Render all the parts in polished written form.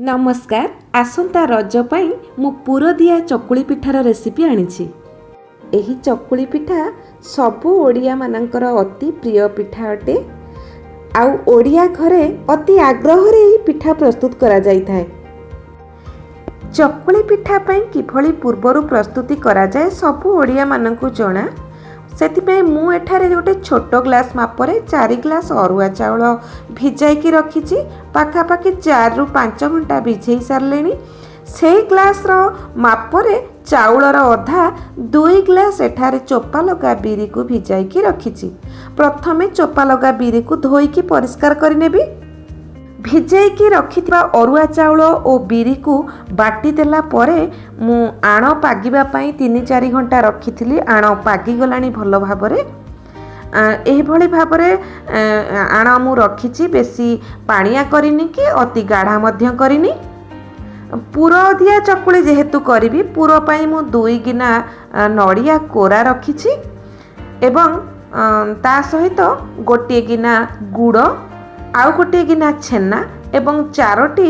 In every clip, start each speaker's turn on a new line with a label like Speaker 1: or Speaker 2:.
Speaker 1: ନମସ୍କାର। ଆସନ୍ତା ରଜ ପାଇଁ ମୁଁ ପୁରଦିଆ ଚକୁଳି ପିଠାର ରେସିପି ଆଣିଛି। ଏହି ଚକୁଳି ପିଠା ସବୁ ଓଡ଼ିଆମାନଙ୍କର ଅତି ପ୍ରିୟ ପିଠା ଅଟେ ଆଉ ଓଡ଼ିଆ ଘରେ ଅତି ଆଗ୍ରହରେ ଏହି ପିଠା ପ୍ରସ୍ତୁତ କରାଯାଇଥାଏ। ଚକୁଳି ପିଠା ପାଇଁ କିଭଳି ପୂର୍ବରୁ ପ୍ରସ୍ତୁତି କରାଯାଏ, ସବୁ ଓଡ଼ିଆମାନଙ୍କୁ ଜଣା। ସେଥିପାଇଁ ମୁଁ ଏଠାରେ ଗୋଟେ ଛୋଟ ଗ୍ଲାସ୍ ମାପରେ 4 ଗ୍ଲାସ୍ ଅରୁଆ ଚାଉଳ ଭିଜାଇକି ରଖିଛି। ପାଖାପାଖି 4ରୁ 5 ଘଣ୍ଟା ଭିଜେଇ ସାରିଲେଣି। ସେଇ ଗ୍ଲାସ୍ର ମାପରେ ଚାଉଳର ଅଧା, 2 ଗ୍ଲାସ୍ ଏଠାରେ ଚୋପା ଲଗା ବିରିକୁ ଭିଜାଇକି ରଖିଛି। ପ୍ରଥମେ ଚୋପା ଲଗା ବିରିକୁ ଧୋଇକି ପରିଷ୍କାର କରିନେବି। ଭିଜେଇକି ରଖିଥିବା ଅରୁଆ ଚାଉଳ ଓ ବିରିକୁ ବାଟି ଦେଲା ପରେ ମୁଁ ଆଣ ପାଗିବା ପାଇଁ 3-4 ଘଣ୍ଟା ରଖିଥିଲି। ଆଣ ପାଗିଗଲାଣି ଭଲ ଭାବରେ। ଏହିଭଳି ଭାବରେ ଆଣ ମୁଁ ରଖିଛି। ବେଶୀ ପାଣିଆ କରିନି କି ଅତି ଗାଢ଼ା ମଧ୍ୟ କରିନି। ପୁର ଦିଆ ଚକୁଳି ଯେହେତୁ କରିବି, ପୁର ପାଇଁ ମୁଁ 2 ଗିନା ନଡ଼ିଆ କୋରା ରଖିଛି ଏବଂ ତା ସହିତ ଗୋଟିଏ ଗିନା ଗୁଡ଼, ଆଉ ଗୋଟିଏ ଗିନା ଛେନା ଏବଂ ଚାରୋଟି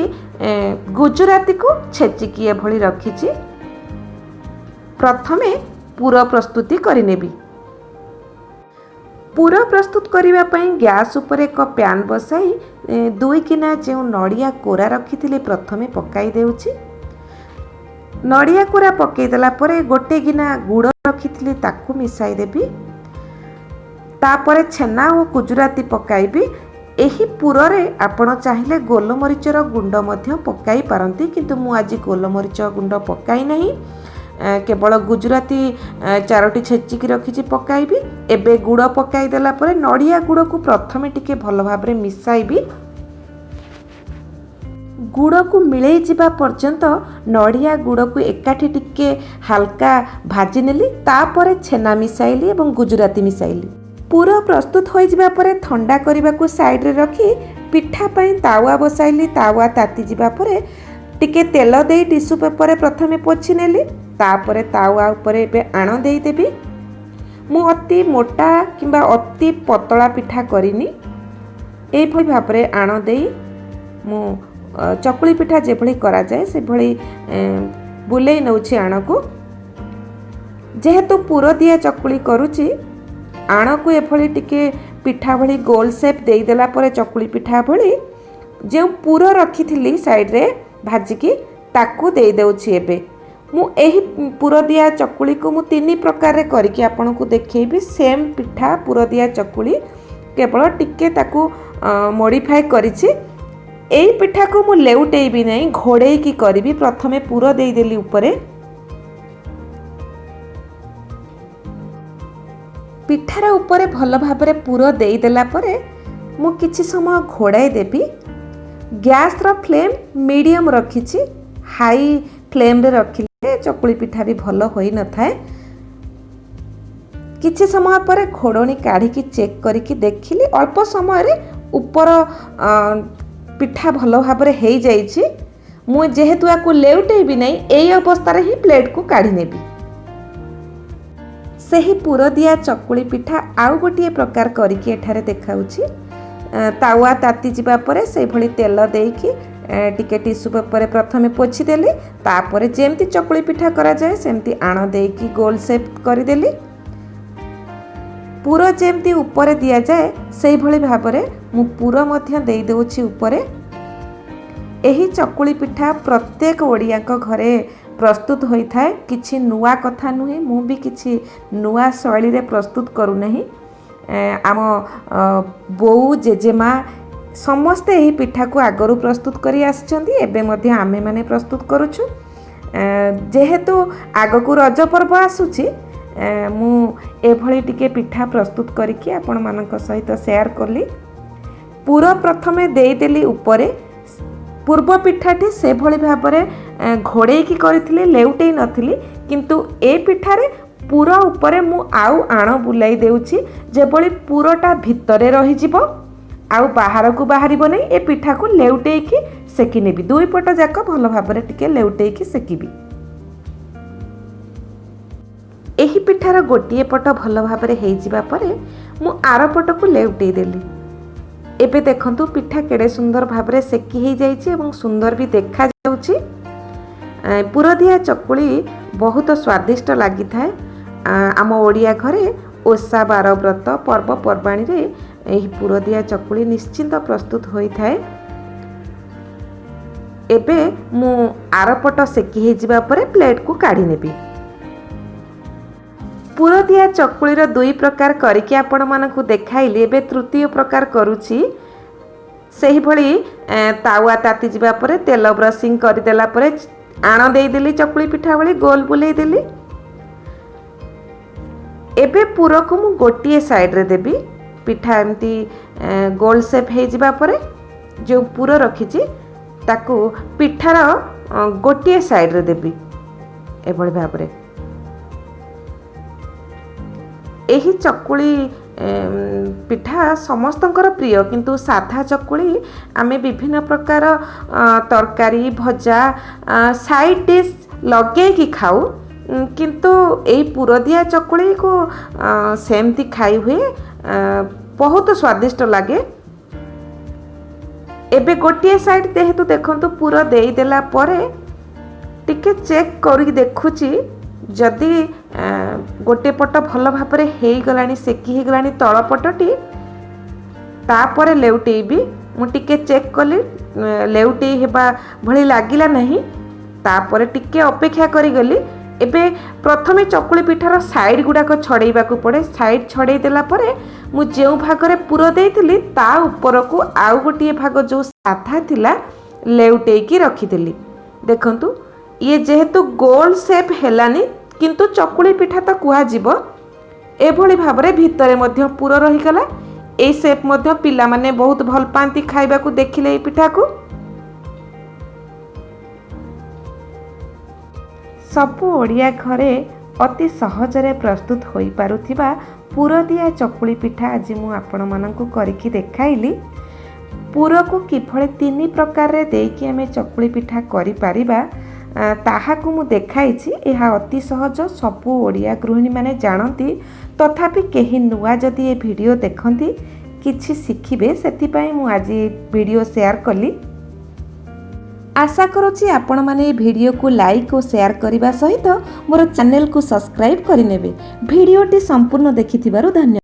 Speaker 1: ଗୁଜୁରାତିକୁ ଛେଚିକି ଏଭଳି ରଖିଛି। ପ୍ରଥମେ ପୁର ପ୍ରସ୍ତୁତି କରିନେବି। ପୁର ପ୍ରସ୍ତୁତ କରିବା ପାଇଁ ଗ୍ୟାସ୍ ଉପରେ ଏକ ପ୍ୟାନ୍ ବସାଇ 2 ଗିନା ଯେଉଁ ନଡ଼ିଆ କୋରା ରଖିଥିଲି, ପ୍ରଥମେ ପକାଇ ଦେଉଛି। ନଡ଼ିଆ କୋରା ପକାଇ ଦେଲା ପରେ ଗୋଟେ ଗିନା ଗୁଡ଼ ରଖିଥିଲି, ତାକୁ ମିଶାଇ ଦେବି। ତାପରେ ଛେନା ଓ ଗୁଜୁରାତି ପକାଇବି। ଏହି ପୁରରେ ଆପଣ ଚାହିଁଲେ ଗୋଲମରିଚର ଗୁଣ୍ଡ ମଧ୍ୟ ପକାଇ ପାରନ୍ତି, କିନ୍ତୁ ମୁଁ ଆଜି ଗୋଲମରିଚ ଗୁଣ୍ଡ ପକାଇ ନାହିଁ। କେବଳ ଗୁଜୁରାତି ଚାରୋଟି ଛେଚିକି ରଖିଛି, ପକାଇବି। ଏବେ ଗୁଡ଼ ପକାଇ ଦେଲା ପରେ ନଡ଼ିଆ ଗୁଡ଼କୁ ପ୍ରଥମେ ଟିକେ ଭଲ ଭାବରେ ମିଶାଇବି। ଗୁଡ଼କୁ ମିଳେଇ ଯିବା ପର୍ଯ୍ୟନ୍ତ ନଡ଼ିଆ ଗୁଡ଼କୁ ଏକାଠି ଟିକେ ହାଲକା ଭାଜି ନେଲି। ତାପରେ ଛେନା ମିଶାଇଲି ଏବଂ ଗୁଜୁରାତି ମିଶାଇଲି। ପୁର ପ୍ରସ୍ତୁତ ହୋଇଯିବା ପରେ ଥଣ୍ଡା କରିବାକୁ ସାଇଡ଼ରେ ରଖି ପିଠା ପାଇଁ ତାୱା ବସାଇଲି। ତାୱା ତାତି ଯିବା ପରେ ଟିକେ ତେଲ ଦେଇ ଟିସୁ ପେପରରେ ପ୍ରଥମେ ପୋଛି ନେଲି। ତାପରେ ତାୱା ଉପରେ ଏବେ ଆଣ ଦେଇଦେବି। ମୁଁ ଅତି ମୋଟା କିମ୍ବା ଅତି ପତଳା ପିଠା କରିନି। ଏଇଭଳି ଭାବରେ ଆଣ ଦେଇ ମୁଁ ଚକୁଳି ପିଠା ଯେଭଳି କରାଯାଏ, ସେଭଳି ବୁଲେଇ ନେଉଛି ଆଣକୁ। ଯେହେତୁ ପୁର ଦିଆ ଚକୁଳି କରୁଛି, ଆଣକୁ ଏଭଳି ଟିକେ ପିଠା ଭଳି ଗୋଲ ସେପ୍ ଦେଇଦେଲା ପରେ ଚକୁଳି ପିଠା ଭଳି ଯେଉଁ ପୁର ରଖିଥିଲି ସାଇଡ଼ରେ ଭାଜିକି, ତାକୁ ଦେଇଦେଉଛି। ଏବେ ମୁଁ ଏହି ପୁର ଦିଆ ଚକୁଳିକୁ ମୁଁ ତିନି ପ୍ରକାରରେ କରିକି ଆପଣଙ୍କୁ ଦେଖେଇବି। ସେମ୍ ପିଠା, ପୁର ଦିଆ ଚକୁଳି, କେବଳ ଟିକେ ତାକୁ ମୋଡ଼ିଫାଏ କରିଛି। ଏଇ ପିଠାକୁ ମୁଁ ଲେଉଟେଇବି ନାହିଁ, ଘୋଡ଼େଇକି କରିବି। ପ୍ରଥମେ ପୁର ଦେଇଦେଲି ଉପରେ। ପିଠାର ଉପରେ ଭଲ ଭାବରେ ପୁର ଦେଇଦେଲା ପରେ ମୁଁ କିଛି ସମୟ ଘୋଡ଼ାଇ ଦେବି। ଗ୍ୟାସ୍ର ଫ୍ଲେମ୍ ମିଡ଼ିୟମ୍ ରଖିଛି। ହାଇ ଫ୍ଲେମ୍ରେ ରଖିଲେ ଚକୁଳି ପିଠା ବି ଭଲ ହୋଇନଥାଏ। କିଛି ସମୟ ପରେ ଘୋଡ଼ଣୀ କାଢ଼ିକି ଚେକ୍ କରିକି ଦେଖିଲି, ଅଳ୍ପ ସମୟରେ ଉପର ପିଠା ଭଲ ଭାବରେ ହେଇଯାଇଛି। ମୁଁ ଯେହେତୁ ୟାକୁ ଲେଉଟେଇବି ନାହିଁ, ଏଇ ଅବସ୍ଥାରେ ହିଁ ପ୍ଲେଟ୍କୁ କାଢ଼ି ନେବି। ସେହି ପୁରଦିଆ ଚକୁଳି ପିଠା ଆଉ ଗୋଟିଏ ପ୍ରକାର କରିକି ଏଠାରେ ଦେଖାଉଛି। ତାୱା ତାତି ଯିବା ପରେ ସେଇଭଳି ତେଲ ଦେଇକି ଟିକେ ଟିସୁ ପେପରରେ ପ୍ରଥମେ ପୋଛିଦେଲି। ତାପରେ ଯେମିତି ଚକୁଳି ପିଠା କରାଯାଏ, ସେମିତି ଆଣ ଦେଇକି ଗୋଲ ସେପ୍ କରିଦେଲି। ପୁର ଯେମିତି ଉପରେ ଦିଆଯାଏ, ସେଇଭଳି ଭାବରେ ମୁଁ ପୁର ମଧ୍ୟ ଦେଇଦେଉଛି ଉପରେ। ଏହି ଚକୁଳି ପିଠା ପ୍ରତ୍ୟେକ ଓଡ଼ିଆଙ୍କ ଘରେ ପ୍ରସ୍ତୁତ ହୋଇଥାଏ। କିଛି ନୂଆ କଥା ନୁହେଁ। ମୁଁ ବି କିଛି ନୂଆ ଶୈଳୀରେ ପ୍ରସ୍ତୁତ କରୁନାହିଁ। ଆମ ବୋଉ, ଜେଜେମା ସମସ୍ତେ ଏହି ପିଠାକୁ ଆଗରୁ ପ୍ରସ୍ତୁତ କରି ଆସିଛନ୍ତି। ଏବେ ମଧ୍ୟ ଆମେମାନେ ପ୍ରସ୍ତୁତ କରୁଛୁ। ଯେହେତୁ ଆଗକୁ ରଜ ପର୍ବ ଆସୁଛି, ମୁଁ ଏଭଳି ଟିକେ ପିଠା ପ୍ରସ୍ତୁତ କରିକି ଆପଣମାନଙ୍କ ସହିତ ସେୟାର କଲି। ପୁର ପ୍ରଥମେ ଦେଇଦେଲି ଉପରେ। ପୂର୍ବ ପିଠାଟି ସେଭଳି ଭାବରେ ଘୋଡ଼େଇକି କରିଥିଲି, ଲେଉଟେଇ ନଥିଲି। କିନ୍ତୁ ଏ ପିଠାରେ ପୁର ଉପରେ ମୁଁ ଆଉ ଆଣ ବୁଲାଇ ଦେଉଛି, ଯେଭଳି ପୁରଟା ଭିତରେ ରହିଯିବ ଆଉ ବାହାରକୁ ବାହାରିବ ନାହିଁ। ଏ ପିଠାକୁ ଲେଉଟେଇକି ସେକି ନେବି। ଦୁଇ ପଟ ଯାକ ଭଲ ଭାବରେ ଟିକେ ଲେଉଟେଇକି ସେକିବି। ଏହି ପିଠାର ଗୋଟିଏ ପଟ ଭଲ ଭାବରେ ହେଇଯିବା ପରେ ମୁଁ ଆର ପଟକୁ ଲେଉଟେଇ ଦେଲି। ଏବେ ଦେଖନ୍ତୁ, ପିଠା କେଡ଼େ ସୁନ୍ଦର ଭାବରେ ସେକି ହେଇଯାଇଛି ଏବଂ ସୁନ୍ଦର ବି ଦେଖାଯାଉଛି। ପୁରଦିଆ ଚକୁଳି ବହୁତ ସ୍ୱାଦିଷ୍ଟ ଲାଗିଥାଏ। ଆମ ଓଡ଼ିଆ ଘରେ ଓଷା ବାର, ବ୍ରତ, ପର୍ବପର୍ବାଣିରେ ଏହି ପୁରଦିଆ ଚକୁଳି ନିଶ୍ଚିନ୍ତ ପ୍ରସ୍ତୁତ ହୋଇଥାଏ। ଏବେ ମୁଁ ଆରପଟ ସେକି ହେଇଯିବା ପରେ ପ୍ଲେଟ୍କୁ କାଢ଼ି ନେବି। ପୁରଦିଆ ଚକୁଳିର ଦୁଇ ପ୍ରକାର କରିକି ଆପଣମାନଙ୍କୁ ଦେଖାଇଲି। ଏବେ ତୃତୀୟ ପ୍ରକାର କରୁଛି। ସେହିଭଳି ତାୱା ତାତି ଯିବା ପରେ ତେଲ ବ୍ରସିଂ କରିଦେଲା ପରେ ଆଣ ଦେଇଦେଲି, ଚକୁଳି ପିଠା ଭଳି ଗୋଲ ବୁଲେଇ ଦେଲି। ଏବେ ପୁରକୁ ମୁଁ ଗୋଟିଏ ସାଇଡ଼ରେ ଦେବି। ପିଠା ଏମିତି ଗୋଲ ସେପ୍ ହେଇଯିବା ପରେ ଯେଉଁ ପୁର ରଖିଛି, ତାକୁ ପିଠାର ଗୋଟିଏ ସାଇଡ଼ରେ ଦେବି ଏଭଳି ଭାବରେ। ଏହି ଚକୁଳି ପିଠା ସମସ୍ତଙ୍କର ପ୍ରିୟ। କିନ୍ତୁ ସାଧା ଚକୁଳି ଆମେ ବିଭିନ୍ନ ପ୍ରକାର ତରକାରୀ, ଭଜା, ସାଇଡ଼୍ ଡିସ୍ ଲଗେଇକି ଖାଉ। କିନ୍ତୁ ଏଇ ପୁରଦିଆ ଚକୁଳିକୁ ସେମିତି ଖାଇ ହୁଏ, ବହୁତ ସ୍ୱାଦିଷ୍ଟ ଲାଗେ। ଏବେ ଗୋଟିଏ ସାଇଡ଼୍ ଯେହେତୁ ଦେଖନ୍ତୁ, ପୁର ଦେଇଦେଲା ପରେ ଟିକେ ଚେକ୍ କରିକି ଦେଖୁଛି। ଯଦି ଗୋଟେ ପଟ ଭଲ ଭାବରେ ହେଇଗଲାଣି, ସେକି ହେଇଗଲାଣି ତଳ ପଟଟି, ତାପରେ ଲେଉଟେଇବି। ମୁଁ ଟିକେ ଚେକ୍ କଲି, ଲେଉଟେଇ ହେବା ଭଳି ଲାଗିଲା ନାହିଁ। ତାପରେ ଟିକେ ଅପେକ୍ଷା କରିଗଲି। ଏବେ ପ୍ରଥମେ ଚକୁଳି ପିଠାର ସାଇଡ଼୍ ଗୁଡ଼ାକ ଛଡ଼େଇବାକୁ ପଡ଼େ। ସାଇଡ଼୍ ଛଡ଼େଇ ଦେଲା ପରେ ମୁଁ ଯେଉଁ ଭାଗରେ ପୁର ଦେଇଥିଲି, ତା ଉପରକୁ ଆଉ ଗୋଟିଏ ଭାଗ ଯେଉଁ ସାଧା ଥିଲା ଲେଉଟେଇକି ରଖିଦେଲି। ଦେଖନ୍ତୁ, ଇଏ ଯେହେତୁ ଗୋଲ ସେପ୍ ହେଲାନି, କିନ୍ତୁ ଚକୁଳି ପିଠା ତ କୁହାଯିବ। ଏଭଳି ଭାବରେ ଭିତରେ ମଧ୍ୟ ପୁର ରହିଗଲା। ଏଇ ସେପ୍ ମଧ୍ୟ ପିଲାମାନେ ବହୁତ ଭଲ ପାଆନ୍ତି ଖାଇବାକୁ ଦେଖିଲେ ଏଇ ପିଠାକୁ। ସବୁ ଓଡ଼ିଆ ଘରେ ଅତି ସହଜରେ ପ୍ରସ୍ତୁତ ହୋଇପାରୁଥିବା ପୁରଦିଆ ଚକୁଳି ପିଠା ଆଜି ମୁଁ ଆପଣମାନଙ୍କୁ କରିକି ଦେଖାଇଲି। ପୁରକୁ କିଭଳି ତିନି ପ୍ରକାରରେ ଦେଇକି ଆମେ ଚକୁଳି ପିଠା କରିପାରିବା, ତାହାକୁ ମୁଁ ଦେଖାଇଛି। ଏହା ଅତି ସହଜ, ସବୁ ଓଡ଼ିଆ ଗୃହିଣୀମାନେ ଜାଣନ୍ତି। ତଥାପି କେହି ନୂଆ ଯଦି ଏ ଭିଡ଼ିଓ ଦେଖନ୍ତି, କିଛି ଶିଖିବେ, ସେଥିପାଇଁ ମୁଁ ଆଜି ଭିଡ଼ିଓ ସେୟାର କଲି। ଆଶା କରୁଛି ଆପଣମାନେ ଏ ଭିଡ଼ିଓକୁ ଲାଇକ୍ ଓ ସେୟାର କରିବା ସହିତ ମୋର ଚ୍ୟାନେଲକୁ ସବସ୍କ୍ରାଇବ୍ କରିନେବେ। ଭିଡ଼ିଓଟି ସମ୍ପୂର୍ଣ୍ଣ ଦେଖିଥିବାରୁ ଧନ୍ୟବାଦ।